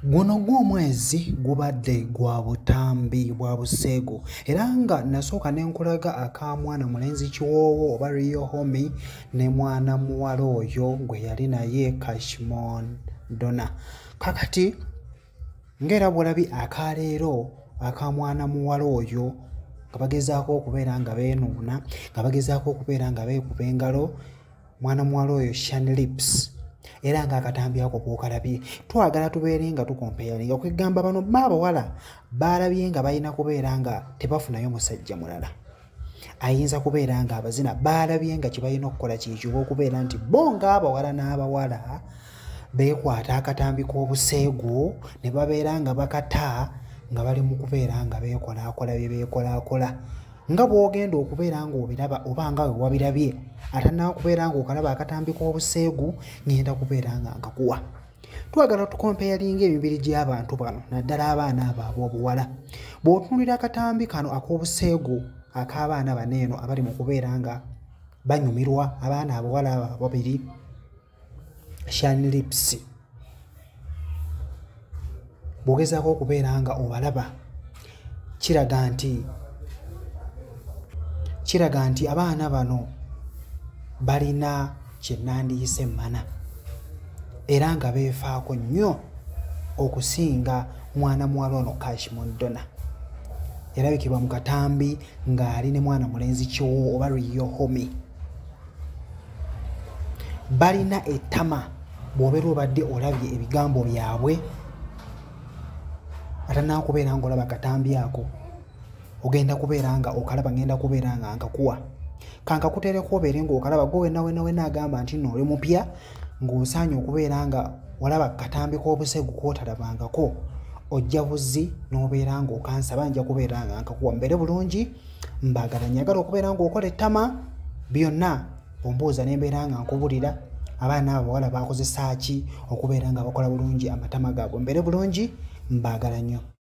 Guno gw'omwezi gubadde gwa butambi bwa buseegu, era nga nasooka ne nkulaga aka mwana mulenzi Kiwoowo oba Real Homie ne mwana muwala oyo gwe yali naye Cashmon Donna. Kakati ng'era bw'olabye akaleero aka mwana muwala oyo nga bagezaako okubeera nga beenuuna, nga bagezaako okubeera nga beekuba engalo, mwana muwala oyo Shan Lips, era ng'akatambi ako bw'okalabye. Twagala tubeere nga tukompeyalinga kwegamba bano abawala baalabye nga balina kubeera nga tebafunayo musajja mulala ayinza kubeera nga abazina, baalabye nga kye balina okukola kyekiwa okubeera nti bo ng'abawala n'abawala beekwata akatambi k'obuseegu ne babeera nga bakata nga bali mu kubeera nga beekolaakola bye beekolaakola, nga bw'ogenda okubeera ng'obiraba oba nga we wabirabye. Atannaba kubeera ng'okalaba akatambi k'obuseegu, ngenda kubeera nga nkakuwa. Twagala tukompeyalinga emibiri gy'abantu bano, naddala abaana abo ab'obuwala. Bw'otunuulira akatambi kano ak'obuseegu ak'abaana bano eno abali mu kubeera nga banyumirwa, abaana abawala abo ababiri, Shan Lips, bw'ogezaako okubeera nga obalaba, kiraga nti abaana bano balina kye nandiyise emmana, era nga beefaako nnyo okusinga mwana muwala ono Cashmon Donna. Yalabikibwa mu katambi ng'ali ne mwana mulenzi Kiwoowo oba Real Homie. Balina ettama bw'obeera obadde olabye ebigambo byabwe, atannaba kubeera ng'olaba akatambi ako, ogenda kubeera nga okalaba, ngenda kubeera nga nkakuwa. Kankakuteereko obeere ng'okalaba gwe wenna wenna wenna agamba nti nno oli mupya, ng'osaanye okubeera nga olaba katambi k'obuseegu k'otalabangako, ojja buzzi n'obeera ng'okansaba, nja kubeera nga nkakuwa. Mbeere bulungi, mbaagala, njagala okubeera ng'okola ettama byonna ombuuza ne mbeera nga nkubulira abaana abo abawala bakozesa ki okubeera nga bakola bulungi amatama gaabwe. Mbeere bulungi, mbaagala nnyo.